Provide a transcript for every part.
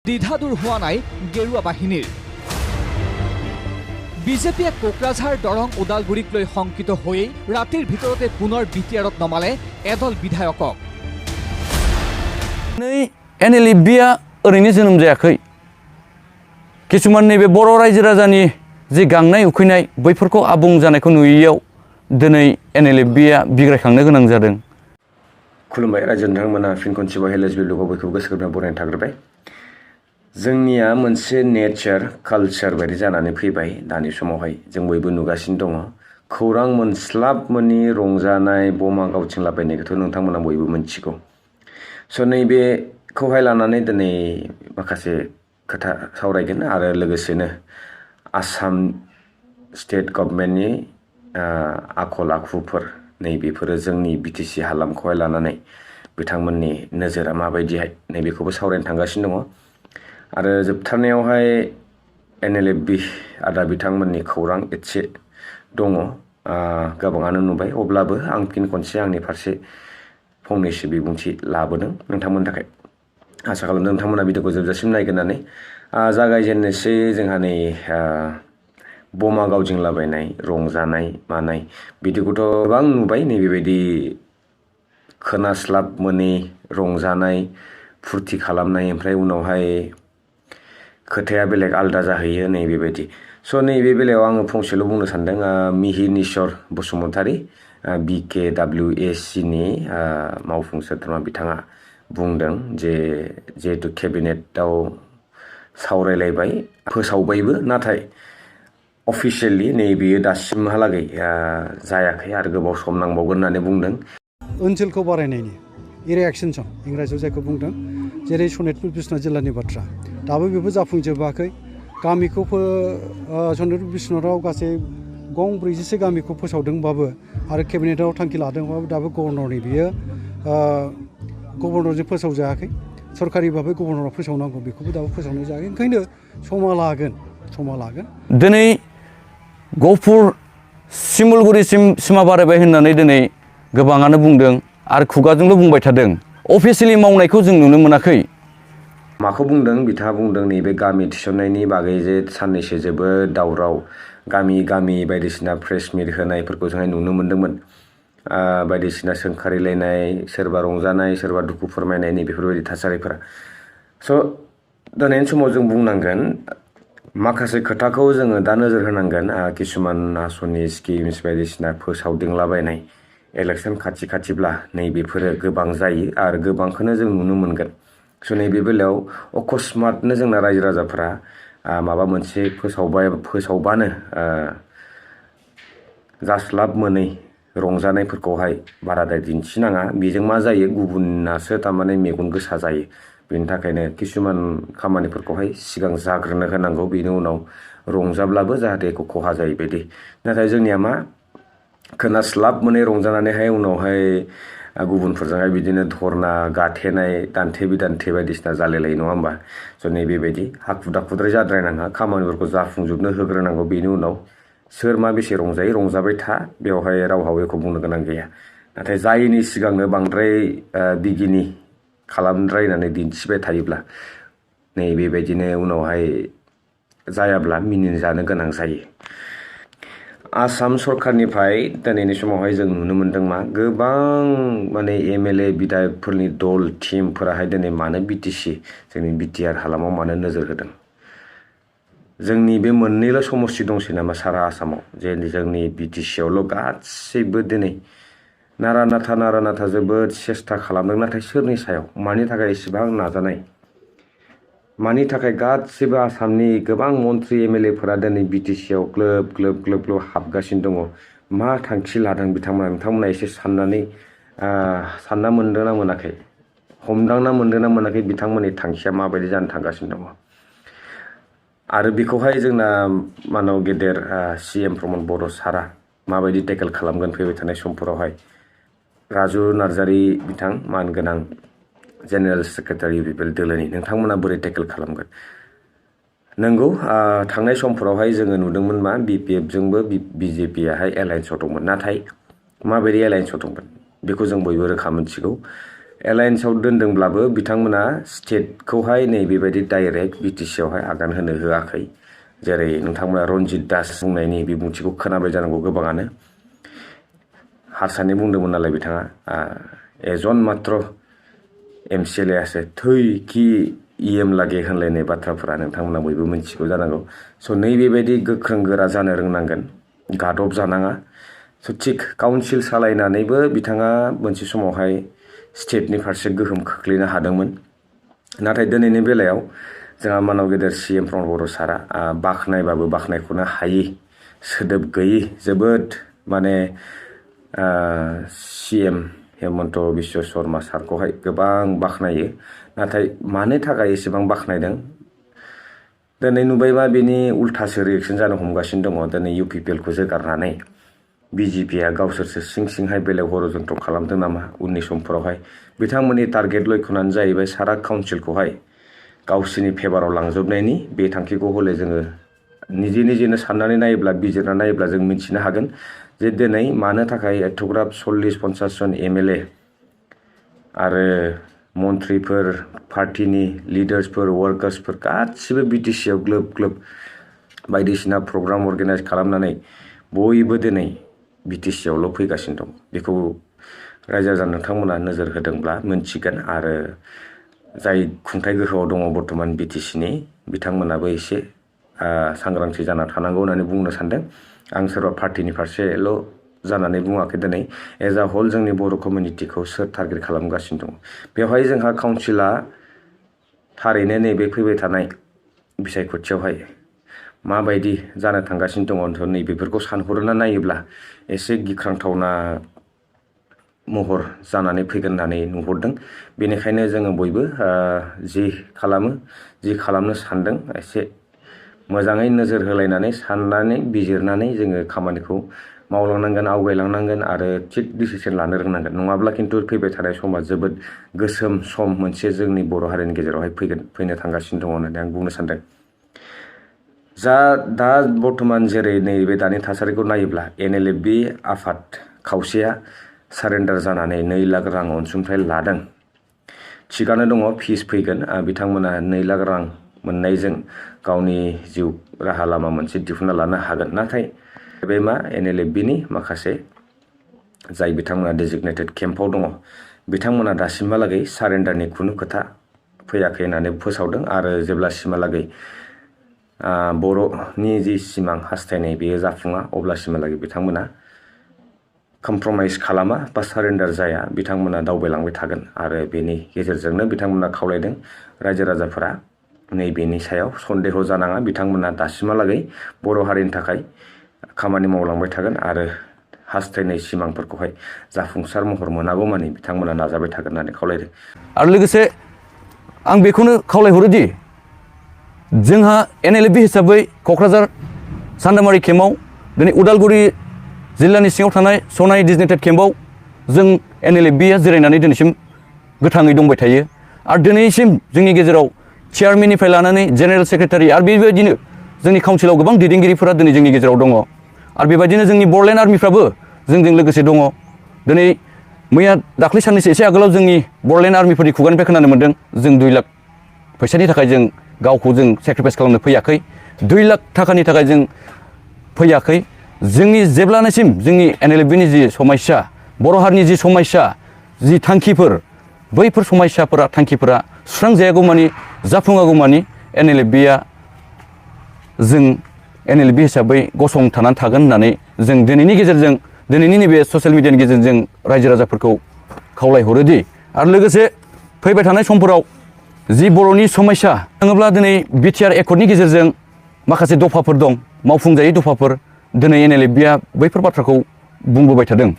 দ্বিধা দূৰ হোৱা নাই গেৰুৱা বাহিনীৰ। বিজেপিয়ে কোকৰাঝাৰ দৰং ওদালগুৰিক লৈ শংকিত হৈয়েই ৰাতিৰ ভিতৰতে পুনৰ বিটিআৰত নমালে এদল বিধায়কক। NLFBआ ओरैनो जोनोम जायाखै। किसुमान नैबे बर' रायजो राजानि जि गांनाय उखैनाय बैफोरखौ आबुं जानायखौ नुयैयाव दिनै NLFBआ बिग्रायखांनो गोनां जादों। खुलुमबाय रायजो नोंथांमोना फिन खनसेबाव हेलेसबि लुगाव बयखौबो गोसो गोरबोजों बरायनाय थाग्रोबाय। जोंनिया मोनसे नेचार कालचार बायदि जानानै फैबाय दानि समावहाय जों बयबो नुगासिनो दङ। खौरां मोनस्लाब मोनि रंजानाय बमा गावथिंलाबायनायखौथ' नोंथांमोना बयबो मिथिगौ। स' नैबेखौहाय लानानै दिनै माखासे खोथा सावरायगोन आरो लोगोसेनो आसाम स्टेट गभर्नमेन्टनि आखल आखुफोर नैबेफोरो जोंनि बिटिसि हालामखौहाय लानानै बिथांमोननि नोजोरा माबायदिहाय नैबेखौबो सावरायनो थांगासिनो दङ। आरो जोबथारनायावहाय NLFB आदा बिथांमोननि खौरां एसे दङ। गोबाङानो नुबाय अब्लाबो आं फिन खनसे आंनि फारसे फंनैसो बिबुंथि लाबोदों नोंथांमोननि थाखाय। आसा खालामदों नोंथांमोना भिडिअखौ जोबजासिम नायगोन होननानै। जागायजेननोसै जोंहा नै बमा गावदिंलाबायनाय रंजानाय मानाय बिदिखौथ' गोबां नुबाय। नैबेबायदि खोनास्लाब मोनै रंजानाय फुरथि खालामनाय ओमफ्राय उनावहाय खोथाया बेलेग आलदा जाहैयो नैबेबायदि। स' नैबे बेलायाव आङो फंसेल' बुंनो सानदों। मिहिनीश्वर बसुमतारी BKWACनि मावफुं सोद्रोमा बिथाङा बुंदों जे जिहेतु केबिनेटआव सावरायलायबाय फोसावबायबो नाथाय अफिसियेलि नैबेयो दासिमहालागै जायाखै आरो गोबाव सम नांबावगोन होननानै बुंदों। ओनसोलखौ बारायनायनि एरिया एक्सटेनसन इंराजियाव जायखौ बुंदों जेरै सनितपुर बिश्वनाथ जिल्लानि बाथ्रा दाबो बेबो जाफुंजोबाखै। गामिखौ सनितपुर बिश्वनाथाव गासै गं 40सो गामिखौ फोसावदोंबाबो आरो केबिनेटआव थांखि लादोंबाबो दाबो गभर्नरनि बियो गभर्नरजों फोसावजायाखै। सरकारि भाबै गभर्नरा फोसावनांगौ बेखौबो दाबो फोसावनाय जायाखै। ओंखायनो समा लागोन। दिनै गहपुर सिमुलगुरिसिम सिमा बारायबाय होननानै दिनै गोबाङानो बुंदों आरो खुगाजोंल' बुंबाय थादों। अफिसियेलि मावनायखौ जों नुनो मोनाखै। माखौ बुंदों बिथाङा बुंदों नैबे गामि थिसननायनि बागै जे साननैसो जोबोद दावराव गामि बायदिसिना प्रेस मिट होनायफोरखौ जोंहाय नुनो मोन्दोंमोन। बायदिसिना सोंखारिलायनाय सोरबा रंजानाय सोरबा दुखु फोरमायनाय नैबेफोरबायदि थासारिफोरा। स' दिनैनि समाव जों बुंनांगोन माखासे खोथाखौ जोङो दा नोजोर होनांगोन। किसुमान आसनि स्किम्स बायदिसिना फोसावदिंलाबायनाय इलेक्सन खाथिब्ला नैबेफोरो गोबां जायो आरो गोबांखौनो जों नुनो मोनगोन। स' नैबे बेलायाव अकस्मातनो जोंना रायजो राजाफ्रा माबा मोनसे फोसावबानो जास्लाब मोनै रंजानायफोरखौहाय बाराद्राय दिन्थिनाङा। बेजों मा जायो गुबुनासो थारमाने मेगन गोसा जायो। बेनि थाखायनो किसुमान खामानिफोरखौहाय सिगां जाग्रोनो होनांगौ बेनि उनाव रंजाब्लाबो जाहाथे एख' खहा जायै बायदि। नाथाय जोंनिया मा खोनास्लाब मोनै रंजानानैहाय उनावहाय गुबुनफोरजोंहाय बिदिनो धरना गाथेनाय दान्थे बिदान्थे बायदिसिना जालायलायो नङा होमबा। स' नैबेबायदि हाखु दाखुद्राय जाद्रायनाङा खामानिफोरखौ जाफुंजोबनो होग्रोनांगौ। बेनि उनाव सोर मा बेसे रंजायो रंजाबाय था बेवहाय रावहाबो एख' बुंनो गोनां गैया। नाथाय जायैनि सिगांनो बांद्राय बिगिनि खालामद्रायनानै दिन्थिबाय थायोब्ला नैबेबायदिनो उनावहाय जायाब्ला मिनिजानो गोनां जायो। आसाम सरकारनिफ्राय दिनैनि समावहाय जों नुनो मोन्दों मा गोबां माने MLA बिधायकफोरनि दल टिमफोराहाय दिनै मानो BTC जोंनि BTR हालामाव मानो नोजोर होदों। जोंनि बे मोननैल' समस्ति दंसै नामा सारा आसामाव जे जोंनि BTCआवल' गासैबो दिनै नारा नाथा जोबोद सेस्था खालामदों। नाथाय सोरनि सायाव मानि थाखाय इसेबां नाजानाय मानि थाखाय गासैबो आसामनि गोबां मन्त्रि MLAफोरा दिनै BTCआव ग्लोब हाबगासिनो दङ। मा थांखि लादों नोंथांमोना एसे सानना मोनदोंना मोनाखै हमदांना मोनदोंना मोनाखै बिथांमोननि थांखिया माबायदि जानो थांगासिनो दङ। आरो बेखौहाय जोंना मानव गेदेर CM प्रमद बर' सारा माबायदि टेकेल खालामगोन फैबाय थानाय समफोरावहाय। राजु नार्जारि बिथां मानगोनां जेनेरेल सेक्रेटारि UPPL दोलोनि नोंथांमोना बोरै टेकेल खालामगोन। नंगौ थांनाय समफोरावहाय जोङो नुदोंमोन मा BPFजोंबो BJPयाहाय एलायन्सआव दंमोन। नाथाय माबायदि एलायन्सआव दंमोन बेखौ जों बयबो रोखा मोनथिगौ। एलायेन्सआव दोनदोंब्लाबो बिथांमोना स्टेटखौहाय नैबेबायदि डाइरेक्ट बिटिसियावहाय आगान होनो होआखै। जेरै नोंथांमोना रन्जित दास बुंनायनि बिबुंथिखौ खोनाबाय जानांगौ गोबाङानो। हारसानि बुंदोंमोन नालाय बिथाङा एजन मात्र MCLAयासो थै कि EM लागे होनलायनाय बाथ्राफोरा नोंथांमोना बयबो मिथिगौ जानांगौ। स' नैबेबायदि गोख्रों गोरा जानो रोंनांगोन, गादब जानाङा। स' थिग काउन्सिल सालायनानैबो बिथाङा मोनसे समावहाय स्टेटनि फारसे गोहोम खोख्लैनो हादोंमोन। नाथाय दिनैनि बेलायाव जोंहा मानाव गेदेर CM प्रमद बर' सारा बाख्नायबाबो बाख्नायखौनो हायि, सोदोब गैयि, जोबोद माने CM हेमन्त बिश्व शर्मा सारखौहाय गोबां बाख्नायो। नाथाय मानो थाखाय एसेबां बाख्नायदों दिनै नुबायबा बेनि उल्थासो रिएक्सन जानो हमगासिनो दङ। दिनै UPPLखौ जोगारनानै BJPया गावसोरसो सिंहाय बेलेग हरजन्त्र खालामदों नामा उननि समफोरावहाय। बिथांमोननि टारगेट लक्ष्यनानो जाहैबाय सारा काउन्सिलखौहाय गावसोरनि फेभाराव लांजोबनायनि। बे थांखिखौ हले जोङो निजेनो साननानै नायोब्ला, बिजिरना नायोब्ला जों मिथिनो हागोन जे दिनै मानो थाखाय एथ'ग्राब 40-50 जन MLA आरो मन्थ्रिफोर, पार्टिनि लिडार्सफोर, वार्कार्सफोर गासिबो BTCआव ग्लोब बायदिसिना प्रग्राम अर्गेनाइज खालामनानै बयबो दिनै BTCआवल' फैगासिनो दं। बेखौ रायजो राजा नोंथांमोना नोजोर होदोंब्ला मोनथिगोन। आरो जाय खुंथाय गोहोआव दङ बर्थमान BTCनि बिथांमोनाबो एसे सांग्रांथि जाना थानांगौ होननानै बुंनो सानदों। आं सोरबा पार्टिनि फारसेल' जानानै बुङाखै। दिनै एज आ हल जोंनि बर' कमिउनिटिखौ सोर टारगेट खालामगासिनो दं। बेवहाय जोंहा काउन्सिला थारैनो नैबे फैबाय थानाय बिसायख'थियावहाय माबायदि जानो थांगासिनो दङ नैबेफोरखौ सानहरना नायोब्ला एसे गिख्रांथावना महर जानानै फैगोन होननानै नुहरदों। बेनिखायनो जोङो बयबो जि खालामनो सानदों एसे मोजाङै नोजोर होलायनानै साननानै बिजिरनानै जोङो खामानिखौ मावलांनांगोन, आवगायलांनांगोन आरो थिग डिसिसन लानो रोंनांगोन। नङाब्ला खिन्थु फैबाय थानाय समा जोबोद गोसोम सम मोनसे जोंनि बर' हारिनि गेजेरावहाय फैनो थांगासिनो दङ होननानै आं बुंनो सानदों। दा बर्थमान जेरै नैबे दानि थासारिखौ नायोब्ला NLFB आफाद खावसेया सारेन्डार जानानै 2 लाख रां अनसुंथाइ लादों। थिगानो दङ, फिस फैगोन। बिथांमोना 2 लाख रां मोननायजों गावनि जिउ राहा लामा मोनसे दिहुनना लानो हागोन। नाथाय बे NLFBनि माखासे जाय बिथांमोना डेजिगनेटेड केम्पआव दङ बिथांमोना दासिमहालागै सारेन्डारनि खुनु खोथा फैयाखै होननानै फोसावदों। आरो जेब्लासिमहालागै बर'नि जि सिमां हास्थायनाय बेयो जाफुङा अब्लासिमहालागै बिथांमोना कमप्रमाइज खालामा बा सारेन्डार जाया, बिथांमोना दावबायलांबाय थागोन। आरो बेनि गेजेरजोंनो बिथांमोना खावलायदों रायजो राजाफोरा नैबेनि सायाव सन्देह जानाङा। बिथांमोना दासिमहालागै बर' हारिनि थाखाय खामानि मावलांबाय थागोन आरो हास्थायनाय सिमांफोरखौहाय जाफुंसार महर मोनागौमानि बिथांमोना नाजाबाय थागोन होननानै खावलायदों। आरो लोगोसे आं बेखौनो खावलायहरोदि जोंहा NLFB हिसाबै क'क्राझार सान्दामारि केम्पआव दिनै उदालगुरि जिल्लानि सिङाव थानाय सनाइ डेजिगनेटेड केम्पआव जों NLFBया जिरायनानै दिनैसिम गोथाङै दंबाय थायो। आरो दिनैसिम जोंनि गेजेराव चेयारमेननिफ्राय लानानै जेनेरेल सेक्रेटारि आरो बेबायदिनो जोंनि काउन्सिलाव गोबां दैदेनगिरिफोरा दिनै जोंनि गेजेराव दङ। आरो बेबायदिनो जोंनि बर'लेण्ड आर्मिफ्राबो जोंजों लोगोसे दङ। दिनै दाख्लै साननैसो एसे आगोलाव जोंनि बर'लेण्ड आर्मिफोरनि खुगानिफ्राय खोनानो मोन्दों जों 2 लाख फैसानि थाखाय जों गावखौ जों सेक्रिफाइस खालामनो फैयाखै, 2 लाख थाखानि थाखाय जों फैयाखै। जोंनि जेब्लानोसिम जोंनि NLFBनि जि समस्या, बर' हारिनि जि समस्या, जि थांखिफोर, बैफोर समस्याफोरा थांखिफोरा सुस्रांजायागौमानि जाफुङागौमानि NLFBया जों NLFB हिसाबै गसंथानानै थागोन होननानै जों दिनैनि गेजेरजों दिनैनि नैबे ससियेल मिडियानि गेजेरजों रायजो राजाफोरखौ खावलायहरोदि आरो लोगोसे फैबाय थानाय समफोराव जि बर'नि समस्या थाङोब्ला दिनै BTR एकर्डनि गेजेरजों माखासे दफाफोर दं, मावफुंजायै दफाफोर। दिनै NLFBया बैफोर बाथ्राखौ बुंबोबाय थादों।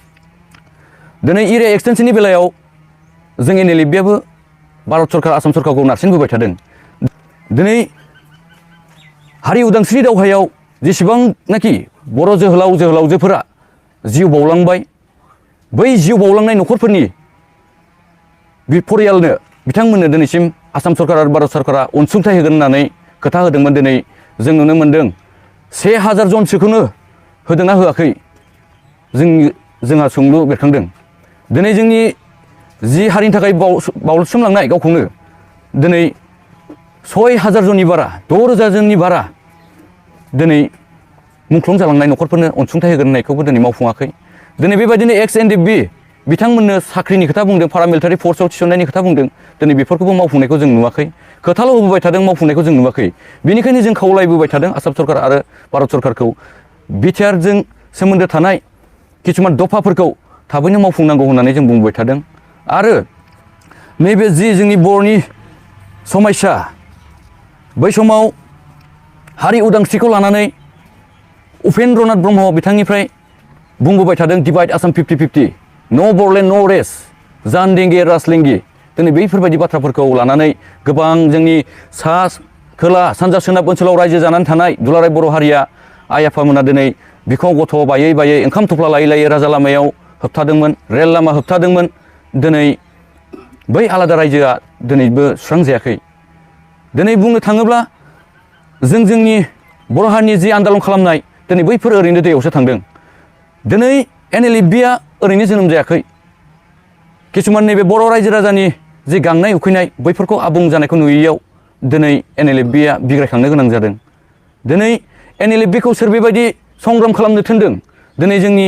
दिनै एरिया एक्सटेनसननि बेलायाव जों NLFBयाबो भारत सरकार, आसाम सरकारखौ नारसिनबोबाय थादों। दिनै हारि उदांस्रि दावहायाव जेसेबांनाखि बर' जोहोलाव जोहोलावजोफोरा जिउ बावलांबाय, बै जिउ बावलांनाय न'खरफोरनि फरियालनो बिथांमोननो दिनैसिम आसाम सरकार आरो भारत सरकारा अनसुंथाइ होगोन होननानै खोथा होदोंमोन। दिनै जों नुनो मोन्दों 1000 जनसोखौनो होदोंना होआखै जोंहा सोंलु बेरखांदों। दिनै जोंनि जि हारिनि थाखाय बावसोमलांनाय गावखौनो दिनै 6,000 जननि बारा 6,000 जननि बारा दिनै मुंख्लं जालांनाय न'खरफोरनो अनसुंथाइ होगोन होननायखौबो दिनै मावफुङाखै। दिनै बेबायदिनो एक्स एनडिएफबि बिथांमोननो साख्रिनि खोथा बुंदों, पारामिलिटारि फर्सआव थिसननायनि खोथा बुंदों, दिनै बेफोरखौबो मावफुंनायखौ जों नुवाखै। खोथाल' होबोबाय थादों, मावफुंनायखौ जों नुवाखै। बेनिखायनो जों खावलायबोबाय थादों आसाम सरकार आरो भारत सरकारखौ बिटिआरजों सोमोन्दो थानाय किसुमान दफाफोरखौ थाबैनो मावफुंनांगौ होननानै जों बुंबाय थादों। आरो नैबे जि जोंनि बर'नि समायसा, बै समाव हारि उदांस्रिखौ लानानै उपेन्द्रनाथ ब्रह्म बिथांनिफ्राय बुंबोबाय थादों डिभाइड आसाम 50-50, नो बर'लेण्ड नो रेस्ट, जान देंगे राजलिंगि। दिनै बैफोरबायदि बाथ्राफोरखौ लानानै गोबां जोंनि सा खोला सानजा सोनाब ओनसोलाव रायजो जानानै थानाय दुलाराय बर' हारिया आइ आफामोना दिनै बिखौ गथ' बायै बायै ओंखाम थफ्ला लायै लायै राजा लामायाव होबथादोंमोन, रेल लामा होबथादोंमोन। दिनै बै आलादा रायजोआ दिनैबो सुस्रांजायाखै। दिनै बुंनो थाङोब्ला जोंनि बर' हारिनि जि आन्दालन खालामनाय दिनै बैफोर ओरैनो दैयावसो थांदों। दिनै NLFBआ ओरैनो जोनोम जायाखै। किसुमान नैबे बर' रायजो राजानि जि गांनाय उखैनाय बैफोरखौ आबुं जानायखौ नुयैयाव दिनै NLFBआ बिग्रायखांनो गोनां जादों। दिनै NLFBखौ सोर बेबायदि संग्राम खालामनो थिनदों? दिनै जोंनि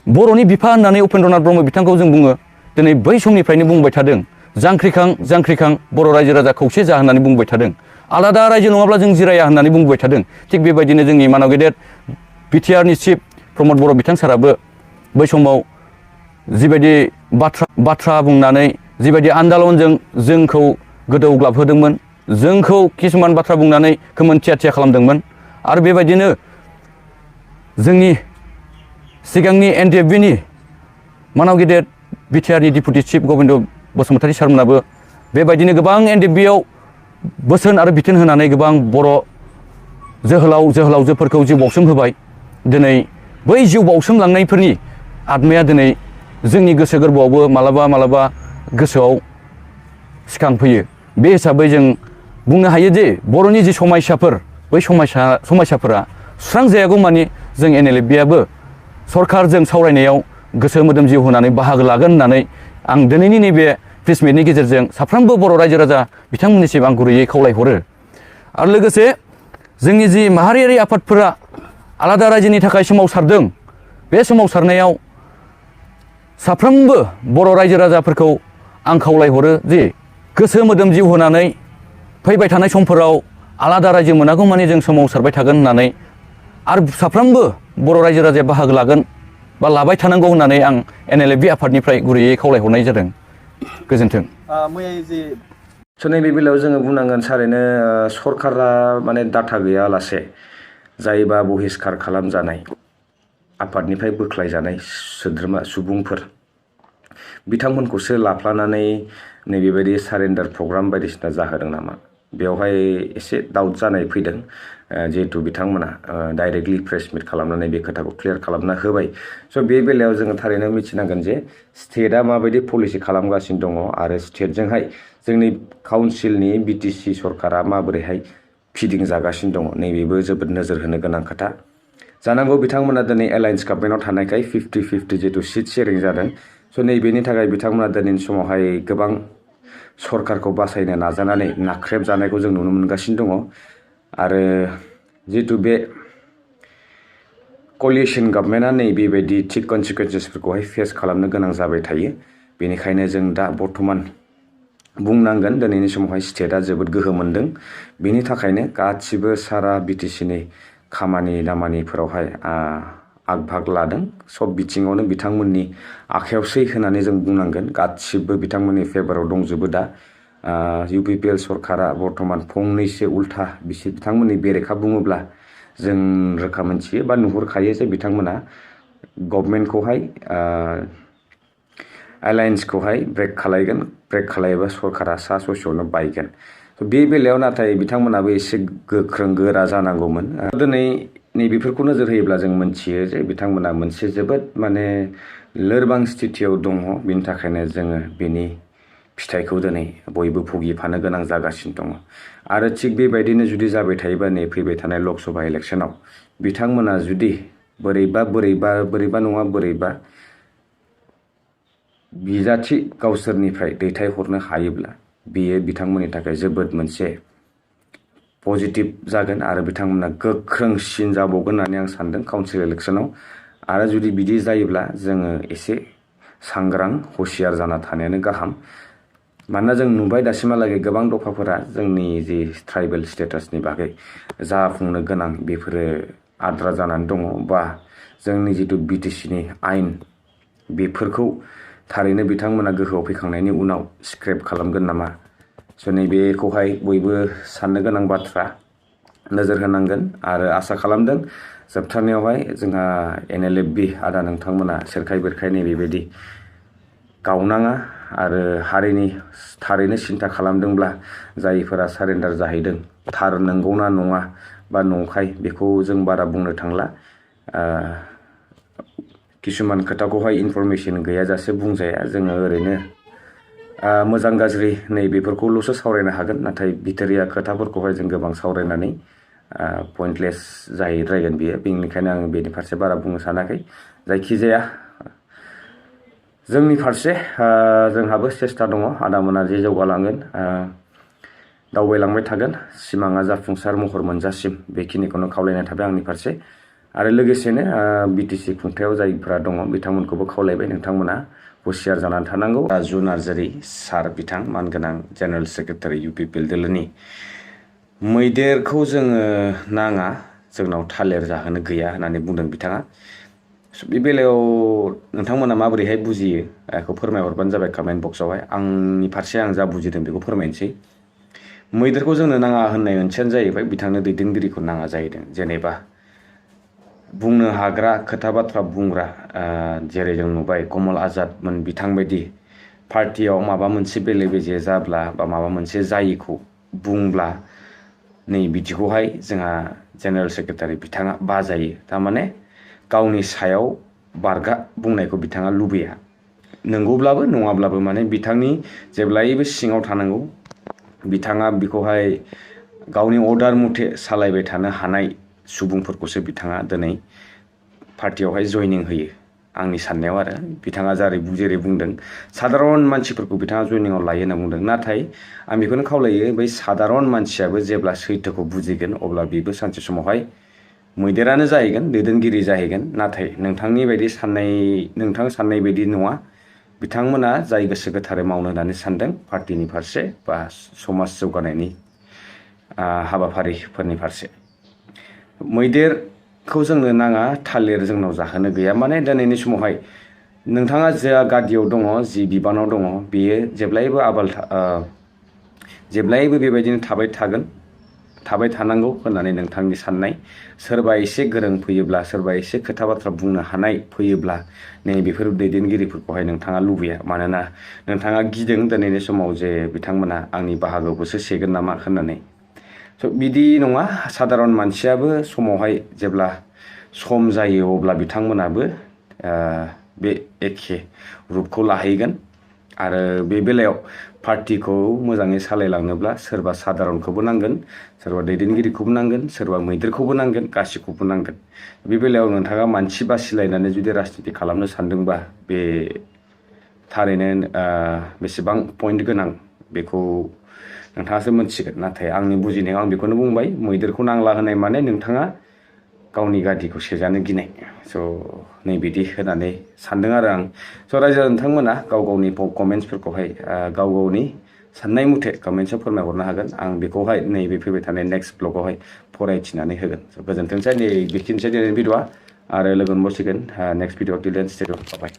बर'नि बिफा होननानै उपेन्द्रनाथ ब्रह्म बिथांखौ जों बुङो। दिनै बै समनिफ्रायनो बुंबाय थादों जांख्रिखां जांख्रिखां बर' रायजो राजा खौसे जा होननानै बुंबाय थादों। आलादा रायजो नङाब्ला जों जिराया होननानै बुंबाय थादों। थिग बेबायदिनो जोंनि मानाव गेदेर बिटिआरनि चिफ प्रमद बर' बिथां साराबो बै समाव जिबायदि बाथ्रा बुंनानै जिबायदि आन्दालनजों जोंखौ गोदौग्लाबहोदोंमोन, जोंखौ किसुमान बाथ्रा बुंनानै खोमोन थिया थिया खालामदोंमोन। आरो बेबायदिनो जोंनि सिगांनि NDFBनि मानाव गेदेर बिटिआरनि डिपुटि चिफ गबिन्द बसुमतारी सारमोनाबो बेबायदिनो गोबां NDFBआव बोसोन आरो बिथोन होनानै गोबां बर' जोहोलाव जोहोलावजोफोरखौ जिउ बाउसोम होबाय। दिनै बै जिउ बाउसोमलांनायफोरनि आत्माया दिनै जोंनि गोसो गोरबोआवबो मालाबा मालाबा गोसोआव सिखांफैयो। बे हिसाबै जों बुंनो हायो जे बर'नि जि समायसाफोर बै समायसाफोरा सुस्रांजायागौ मानि जों NLFBआबो सरकारजों सावरायनायाव गोसो मोदोम जिउ होनानै बाहागो लागोन होननानै आं दिनैनि नैबे प्रेस मिटनि गेजेरजों साफ्रोमबो बर' रायजो राजा बिथांमोननिसिम आं गुरैयै खावलायहरो। आरो लोगोसे जोंनि जि माहारियारि आफादफोरा आलादा रायजोनि थाखाय सोमावसारदों, बे सोमावसारनायाव साफ्रोमबो बर' रायजो राजाफोरखौ आं खावलायहरो जे गोसो मोदोम जिउ होनानै फैबाय थानाय समफोराव आलादा रायजो मोनागौ मानि जों सोमावसारबाय थागोन होननानै आरो साफ्रोमबो बर' रायजो राजाया बाहागो लागोन बा लाबाय थानांगौ होननानै आं NLFB आफादनिफ्राय गुरैयै खावलायहरनाय जादों। गोजोन्थों। स' नैबे बेलायाव जोङो बुंनांगोन थारैनो सरकारा माने डाटा गैयालासे जायबा बहिष्कार खालामजानाय आफादनिफ्राय बोख्लायजानाय सोद्रोमा सुबुंफोर बिथांमोनखौसो लाफ्लानानै नैबेबायदि सारेन्डार प्रग्राम बायदिसिना जाहोदों नामा, बेवहाय एसे डाउट जानाय फैदों। जिहेतु बिथांमोना डाइरेक्टलि प्रेस मिट खालामनानै बे खोथाखौ क्लियार खालामना होबाय। स' बे बेलायाव जोङो थारैनो मिथिनांगोन जे स्टेटआ माबायदि पलिसि खालामगासिनो दङ आरो स्टेटजोंहाय जोंनि काउन्सिलनि BTC सरकारा माबोरैहाय फिदिंजागासिनो दङ, नैबेबो जोबोद नोजोर होनो गोनां खोथा। जानांगौ बिथांमोना दिनै एलायन्स गभर्नमेन्टआव थानायखाय 50-50 जितु सिट शेयारिं जादों। स' नैबेनि थाखाय बिथांमोना दिनैनि समावहाय गोबां सरकारखौ बासायनो नाजानानै नाख्रेबजानायखौ जों नुनो मोनगासिनो दङ। आरो जितु बे कलिसन गभर्नमेन्टआ नैबेबायदि थिग कनसिकुवेन्सेसफोरखौहाय फेस खालामनो गोनां जाबाय थायो। बेनिखायनो जों दा बर्थमान बुंनांगोन दिनैनि समावहाय स्टेटआ जोबोद गोहो मोनदों। बेनि थाखायनो गासिबो सारा BTCनि खामानि दामानिफोरावहाय आग भाग लादों। सब बिथिङावनो बिथांमोननि आखायावसै होननानै जों बुंनांगोन। गासिबो बिथांमोननि फेभाराव दंजोबो दा। UPPL सरकारा बर्थमान फंनैसो उल्था बिथांमोननि बेरेखा बुङोब्ला जों रोखा मोनथियो बा नुहुरखायो जे बिथांमोना गभर्नमेन्टखौहाय एलायन्सखौहाय ब्रेक खालायगोन। ब्रेक खालायोबा सरकारा सा ससेयावनो बायगोन। बे बेलायाव नाथाय बिथांमोनाबो एसे गोख्रों गोरा जानांगौमोन। दिनै नैबेफोरखौ नोजोर होयोब्ला जों मोनथियो जे बिथांमोना मोनसे जोबोद माने लोरबां स्थितियाव दङ। बिनि थाखायनो जोङो बेनि फिथाइखौ दिनै बयबो भुगिफानो गोनां जागासिनो दङ। आरो थिग बेबायदिनो जुदि जाबाय थायोबा नै फैबाय थानाय लकसभा इलेक्सनाव बिथांमोना जुदि बोरैबा नङा बोरैबा बिजाथि गावसोरनिफ्राय दैथायहरनो हायोब्ला बेयो बिथांमोननि थाखाय जोबोद मोनसे पजिटिभ जागोन आरो बिथांमोना गोख्रोंसिन जाबावगोन होननानै आं सानदों काउन्सिल इलेक्सनाव। आरो जुदि बिदि जायोब्ला जोङो एसे सांग्रां हुसियार जाना थानायानो गाहाम। मानोना जों नुबाय दासिमहालागै गोबां दफाफोरा जोंनि जि ट्राइबेल स्टेटासनि बागै जाफुंनो गोनां बेफोरो आद्रा जानानै दङ, बा जोंनि जिथु बिटिसिनि आयेन बेफोरखौ थारैनो बिथांमोना गोहोआव फैखांनायनि उनाव स्क्रेप खालामगोन नामा। नैबेखौहाय बयबो साननो गोनां बाथ्रा, नोजोर होनांगोन। आरो आसा खालामदों जोबथारनायावहाय जोंहा NLFB आदा नोंथांमोना सेरखाय बेरखाय नैबेबायदि गावनाङा आरो हारिनि थारैनो सिन्था खालामदोंब्ला जायफोरा सारेन्डार जाहैदों थार नंगौना नङा बा नंखाय बेखौ जों बारा बुंनो थांला। किसुमान खोथाखौहाय इनफरमेसन गैयाजासे बुंजाया, जोङो ओरैनो मोजां गाज्रि नैबेफोरखौल'सो सावरायनो हागोन, नाथाय भितोरिया खोथाफोरखौहाय जों गोबां सावरायनानै पइन्टलेस जाहैद्रायगोन बियो। बेनिखायनो आं बेनि फारसे बारा बुंनो सानाखै। जायखिजाया जोंनि फारसे जोंहाबो सेस्था दङ, आदामोना जे जौगालांगोन, दावबायलांबाय थागोन, सिमाङा जाफुंसार महर मोनजासिम बेखिनिखौनो खावलायनाय थाबाय आंनि फारसे। आरो लोगोसेनो BTC खुंथायाव जायफोरा दङ बिथांमोनखौबो खावलायबाय नोंथांमोना हुसियार जानानै थानांगौ। राजु नार्जारि सार बिथां मानगोनां जेनेरेल सेक्रेटारि UPPL दोलोनि, मैदेरखौ जोङो नाङा, जोंनाव थालिर जाहोनो गैया होननानै बुंदों बिथाङा। बे बेलायाव नोंथांमोना माबोरैहाय बुजियो बेखौ फोरमायहरबानो जाबाय कमेन्ट बक्सआवहाय। आंनि फारसे आं जा बुजिदों बेखौ फोरमायनोसै। मैदेरखौ जोंनो नाङा होननाय ओंथियानो जाहैबाय बिथांनो दैदेनगिरिखौ नाङा जाहैदों। जेनेबा बुंनो हाग्रा, खोथा बाथ्रा बुंग्रा, जेरै जों नुबाय कमल आजादमोन बिथांबायदि पार्टियाव माबा मोनसे बेले बेजे जाब्ला बा माबा मोनसे जायिखौ बुंब्ला नै बिदिखौहाय जोंहा जेनेरेल सेक्रेटारि बिथाङा बाजायो। थारमाने गावनि सायाव बारगा बुंनायखौ बिथाङा लुबैया। नंगौब्लाबो नङाब्लाबो माने बिथांनि जेब्लायबो सिङाव थानांगौ। बिथाङा बेखौहाय गावनि अर्डार मथे सालायबाय थानो हानाय सुबुंफोरखौसो बिथाङा दिनै पार्टियावहाय जयनिं होयो आंनि साननायाव। आरो बिथाङा जेरै बुंदों सादारन मानसिफोरखौ बिथाङा जयनिंआव लायो होनना बुंदों। नाथाय आं बेखौनो खावलायो, बै सादारन मानसियाबो जेब्ला सैथोखौ बुजिगोन अब्ला बेबो सानसे समावहाय मैदेरानो जाहैगोन, दैदेनगिरि जाहैगोन। नाथाय नोंथांनि बायदि साननाय, नोंथां साननाय बायदि नङा। बिथांमोना जाय गोसो गोथारै मावनो होननानै सानदों पार्टिनि फारसे बा समाज जौगानायनि हाबाफारिफोरनि फारसे। मैदेरखौ जोंनो नाङा, थालिर जोंनाव जाहोनो गैया। माने दिनैनि समावहाय नोंथाङा जा गादियाव दङ, जि बिबानाव दङ, बेयो जेब्लायबो बेबायदिनो थाबाय थानांगौ होननानै नोंथांनि साननाय। सोरबा एसे गोरों फैयोब्ला, सोरबा एसे खोथा बाथ्रा बुंनो हानाय फैयोब्ला नै बेफोर दैदेनगिरिफोरखौहाय नोंथाङा लुबैया। मानोना नोंथाङा गिदों दिनैनि समाव जे बिथांमोना आंनि बाहागोखौसो सेगोन नामा होननानै। बिदि नङा। सादारन मानसियाबो समावहाय जेब्ला सम जायो अब्ला बिथांमोनाबो बे एखे रुपखौ लाहैगोन। आरो बे बेलायाव पार्टिखौ मोजाङै सालायलांनोब्ला सोरबा सादारनखौबो नांगोन, सोरबा दैदेनगिरिखौबो नांगोन, सोरबा मैदेरखौबो नांगोन, गासैखौबो नांगोन। बे बेलायाव नोंथाङा मानसि बासिलायनानै जुदि राजनिति खालामनो सानदोंबा बे थारैनो बेसेबां पइन्ट गोनां बेखौ नोंथाङासो मोनथिगोन। नाथाय आंनि बुजिनायाव आं बेखौनो बुंबाय, मैदेरखौ नांला होनाय माने नोंथाङा गावनि गादिखौ सेजानो गिनाय। नैबिदि होननानै सानदों आरो आं। रायजो नोंथांमोना गाव गावनि कमेन्ट्सफोरखौहाय गाव गावनि साननाय मथे कमेन्ट्सआव फोरमायहरनो हागोन। आं बेखौहाय नैबे फैबाय थानाय नेक्स्ट ब्लगावहाय फरायथिनानै होगोन। गोजोन्थोंसै। नै बेखिनिसै दिनैनि भिडिअ'आ, आरो लोगो मोनबावसिगोन नेक्स्ट भिडिअ'। टिल देन स्टे ट्युन्ड, बाय।